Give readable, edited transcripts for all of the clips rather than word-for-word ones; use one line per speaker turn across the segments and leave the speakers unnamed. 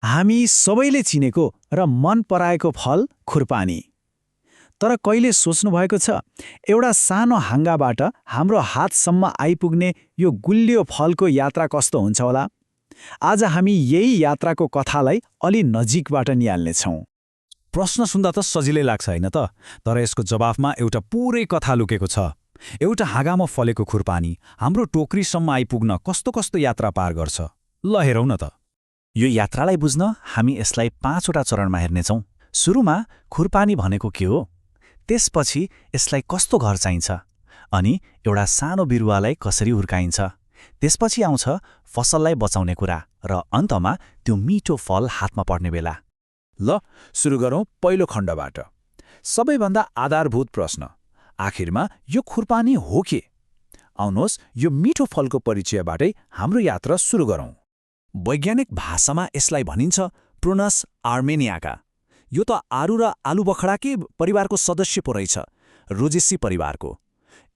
हामी सबैले चिनेको र मन पराएको फल खुर्पानी। तर कहिले सोच्नुभएको छ एउटा सानो हाँगाबाट हाम्रो हातसम्म आइपुग्ने यो गुलियो फलको यात्रा कस्तो हुन्छ होला? आज हामी यही यात्राको कथालाई अलि नजिकबाट निहाल्नेछौँ।
प्रश्न सुन्दा त सजिलै लाग्छ होइन त, तर यसको जवाफमा एउटा पुरै कथा लुकेको छ। एउटा हाँगामा फलेको खुर्पानी हाम्रो टोकरीसम्म आइपुग्न कस्तो कस्तो यात्रा पार गर्छ, ल हेरौँ न त।
यो यात्रालाई बुझ्न हामी यसलाई 5वटा चरणमा हेर्नेछौँ। सुरुमा खुर्पानी भनेको के हो, त्यसपछि यसलाई कस्तो घर चाहिन्छ, अनि एउटा सानो बिरुवालाई कसरी हुर्काइन्छ, त्यसपछि आउँछ फसललाई बचाउने कुरा, र अन्तमा त्यो मिठो फल हातमा पर्ने बेला।
ल सुरु गरौँ पहिलो खण्डबाट। सबैभन्दा आधारभूत प्रश्न, आखिरमा यो खुर्पानी हो के? आउनुहोस् यो मिठो फलको परिचयबाटै हाम्रो यात्रा सुरु गरौँ। वैज्ञानिक भाषामा यसलाई भनिन्छ प्रुनस आर्मेनियाका। यो त आरु र आलुबखडाकै परिवारको सदस्य पो रहेछ, रोजेसी परिवारको।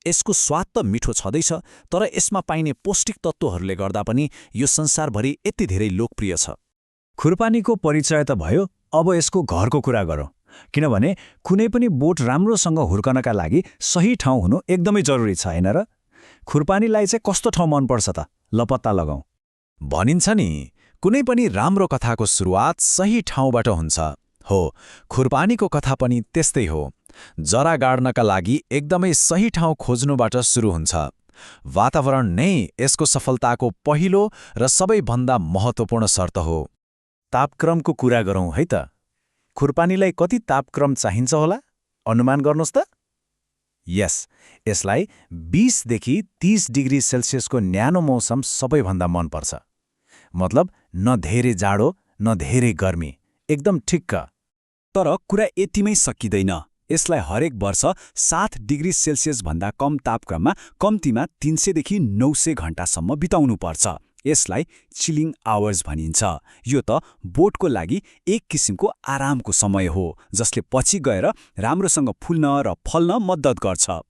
यसको स्वाद त मिठो छँदैछ, तर यसमा पाइने पौष्टिक तत्त्वहरूले गर्दा पनि यो संसारभरि यति धेरै लोकप्रिय छ।
खुर्पानीको परिचय त भयो, अब यसको घरको कुरा गरौँ। किनभने कुनै पनि बोट राम्रोसँग हुर्कनका लागि सही ठाउँ हुनु एकदमै जरुरी छ, होइन र? खुर्पानीलाई चाहिँ कस्तो ठाउँ मनपर्छ त? ल पत्ता लगाउँ।
भनिन्छ नि, कुनै पनि राम्रो कथाको सुरुवात सही ठाउँबाट हुन्छ। हो, खुर्पानीको कथा पनि त्यस्तै हो। जरा गाड्नका लागि एकदमै सही ठाउँ खोज्नुबाट सुरु हुन्छ। वातावरण नै यसको सफलताको पहिलो र सबैभन्दा महत्त्वपूर्ण शर्त हो।
तापक्रमको कुरा गरौँ है त। खुर्पानीलाई कति तापक्रम चाहिन्छ होला, अनुमान गर्नुहोस् त। यसलाई 20 देखि 30 डिग्री सेल्सियसको न्यानो मौसम सबैभन्दा मनपर्छ। मतलब न धेरै जाडो न धेरै गर्मी, एकदम ठिक्क।
तर कुरा यतिमै सकिँदैन। यसलाई हरेक वर्ष 7 डिग्री सेल्सियसभन्दा कम तापक्रममा कम्तीमा 300 देखि 900 घण्टासम्म बिताउनुपर्छ। यसलाई चिलिङ आवर्स भनिन्छ। यो त बोटको लागि एक किसिमको आरामको समय हो, जसले पछि गएर राम्रोसँग फुल्न र फल्न मद्दत गर्छ।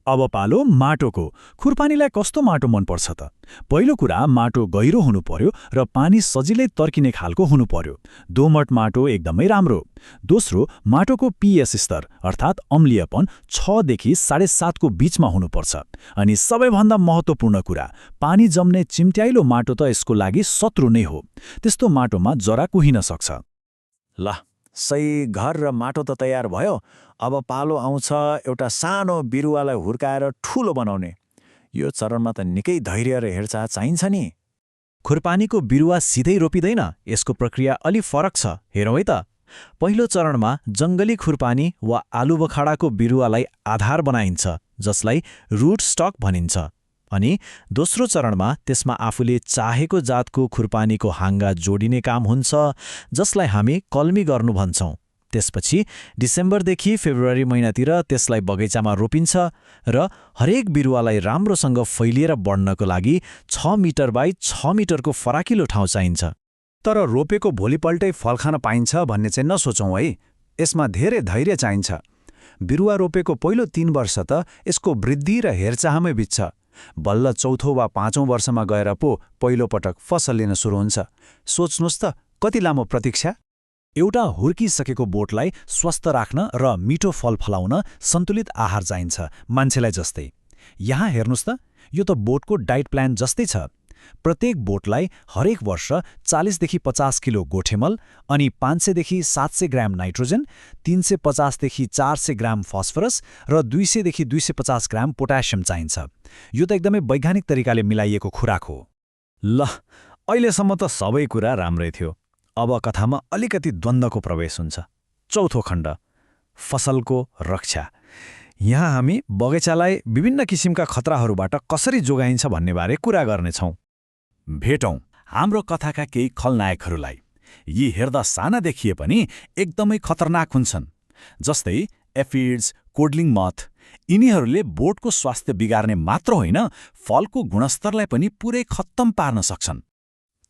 अब पालो माटोको। खुर्पानीलाई कस्तो माटो मनपर्छ त? पहिलो कुरा, माटो गहिरो हुनु पर्यो र पानी सजिलै तर्किने खालको हुनु पर्यो। दोमट माटो एकदमै राम्रो। दोस्रो, माटोको पीएच स्तर अर्थात् अम्लीयपन 6 देखि 7.5 को बीचमा हुनुपर्छ। अनि सबैभन्दा महत्त्वपूर्ण कुरा, पानी जम्ने चिम्ट्याइलो माटो त यसको लागि शत्रु नै हो। त्यस्तो माटोमा जरा कुहिन सक्छ।
ल, सही घर र माटो त तयार भयो। अब पालो आउँछ एउटा सानो बिरुवालाई हुर्काएर ठूलो बनाउने। यो चरणमा त निकै धैर्य र हेरचाह चाहिन्छ नि।
खुर्पानीको बिरुवा सिधै रोपिँदैन, यसको प्रक्रिया अलि फरक छ। हेरौँ है त। पहिलो चरणमा जङ्गली खुर्पानी वा आलुबखडाको बिरुवालाई आधार बनाइन्छ, जसलाई रुट स्टक भनिन्छ। अनि दोस्रो चरणमा त्यसमा आफूले चाहेको जातको खुर्पानीको हाँगा जोडिने काम हुन्छ, जसलाई हामी कल्मी गर्नु भन्छौँ। त्यसपछि डिसेम्बरदेखि फेब्रुअरी महिनातिर त्यसलाई बगैँचामा रोपिन्छ र हरेक बिरुवालाई राम्रोसँग फैलिएर बढ्नको लागि 6 मिटर बाइ 6 मिटरको फराकिलो ठाउँ चाहिन्छ।
तर रोपेको भोलिपल्टै फल खान पाइन्छ भन्ने चाहिँ नसोचौँ है। यसमा धेरै धैर्य चाहिन्छ। बिरुवा रोपेको पहिलो 3 वर्ष त यसको वृद्धि र हेरचाहमै बित्छ। बल्ल चौथो वा 5औं वर्षमा गएर पो पहिलो पटक फसल लिन सुरु हुन्छ। सोच्नुहोस् त, कति लामो प्रतीक्षा।
एउटा हुर्किसकेको बोटलाई स्वस्थ राख्न र मिठो फल फलाउन सन्तुलित आहार चाहिन्छ, मान्छेलाई जस्तै। यहाँ हेर्नुहोस् त, यो त बोटको डाइट प्लान जस्तै छ। प्रत्येक बोटलाई हरेक वर्ष 40 देखि 50 किलो गोठेमल अनि 500 देखि 700 ग्राम नाइट्रोजन, 350 देखि 400 ग्राम फस्फरस र 200 देखि 250 ग्राम पोटासियम चाहिन्छ। यो त एकदमै वैज्ञानिक तरिकाले मिलाइएको खुराक हो।
ल, अहिलेसम्म त सबै कुरा राम्रै थियो। अब कथामा अलिकति द्वन्द्वको प्रवेश हुन्छ। चौथो खण्ड, फसलको रक्षा। यहाँ हामी बगैँचालाई विभिन्न किसिमका खतराहरूबाट कसरी जोगाइन्छ भन्नेबारे कुरा गर्नेछौँ।
भेटौँ हाम्रो कथाका केही खलनायकहरूलाई। यी हेर्दा साना देखिए पनि एकदमै खतरनाक हुन्छन्, जस्तै एफिड्स, कोडलिङ मथ। यिनीहरूले बोटको स्वास्थ्य बिगार्ने मात्र होइन, फलको गुणस्तरलाई पनि पुरै खत्तम पार्न सक्छन्।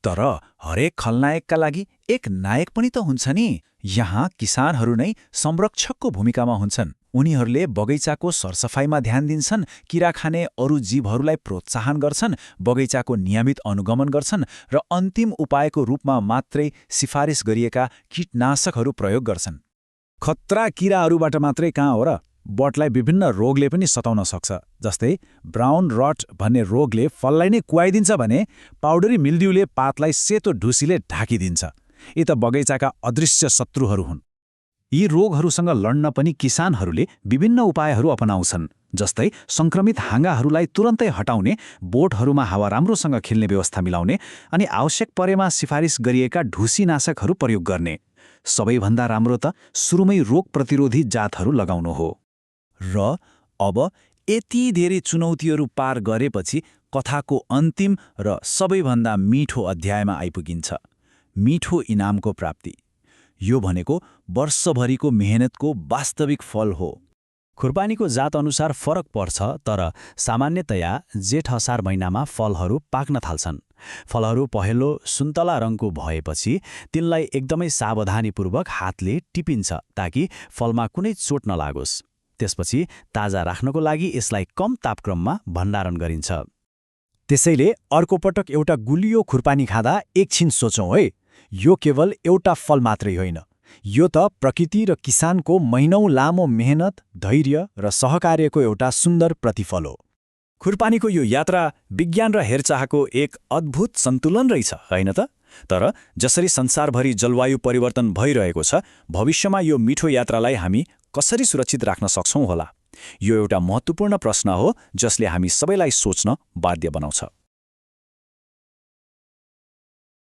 तर हरेक खलनायकका लागि एक नायक पनि त हुन्छ नि। यहाँ किसानहरू नै संरक्षकको भूमिकामा हुन्छन्।
उनीहरूले बगैँचाको सरसफाइमा ध्यान दिन्छन्, किरा खाने अरू जीवहरूलाई प्रोत्साहन गर्छन्, बगैँचाको नियमित अनुगमन गर्छन् र अन्तिम उपायको रूपमा मात्रै सिफारिस गरिएका कीटनाशकहरू प्रयोग गर्छन्।
खतरा किराहरूबाट मात्रै कहाँ हो र, बटलाई विभिन्न रोगले पनि सताउन सक्छ। जस्तै ब्राउन रट भन्ने रोगले फललाई नै कुवाइदिन्छ भने पाउडरी मिल्ड्यूले पातलाई सेतो ढुसीले ढाकिदिन्छ। यी त बगैँचाका अदृश्य शत्रुहरू हुन्।
यी रोगहरूसँग लड्न पनि किसानहरूले विभिन्न उपायहरू अपनाउँछन्, जस्तै सङ्क्रमित हाँगाहरूलाई तुरन्तै हटाउने, बोटहरूमा हावा राम्रोसँग खेल्ने व्यवस्था मिलाउने अनि आवश्यक परेमा सिफारिस गरिएका ढुसीनाशकहरू प्रयोग गर्ने। सबैभन्दा राम्रो त सुरुमै रोग प्रतिरोधी जातहरू लगाउनु हो।
र अब यति धेरै चुनौतीहरू पार गरेपछि कथाको अन्तिम र सबैभन्दा मिठो अध्यायमा आइपुगिन्छ, मिठो इनामको प्राप्ति। यो भनेको वर्षभरिको मेहनतको वास्तविक फल हो।
खुर्पानीको जातअनुसार फरक पर्छ, तर सामान्यतया जेठ असार महिनामा फलहरू पाक्न थाल्छन्। फलहरू पहेँलो सुन्तला रङको भएपछि तिनलाई एकदमै सावधानीपूर्वक हातले टिपिन्छ ताकि फलमा कुनै चोट नलागोस्। त्यसपछि ताजा राख्नको लागि यसलाई कम तापक्रममा भण्डारण गरिन्छ।
त्यसैले अर्को पटक एउटा गुलियो खुर्पानी खाँदा एकछिन सोचौँ है, यो केवल एउटा फल मात्रै होइन, यो त प्रकृति र किसानको महिनौँ लामो मेहनत, धैर्य र सहकार्यको एउटा सुन्दर प्रतिफल हो।
खुर्पानीको यो यात्रा विज्ञान र हेरचाहको एक अद्भुत सन्तुलन रहेछ, होइन त? तर जसरी संसारभरि जलवायु परिवर्तन भइरहेको छ, भविष्यमा यो मिठो यात्रालाई हामी कसरी सुरक्षित राख्न सक्छौँ होला? यो एउटा महत्त्वपूर्ण प्रश्न हो जसले हामी सबैलाई सोच्न बाध्य बनाउँछ।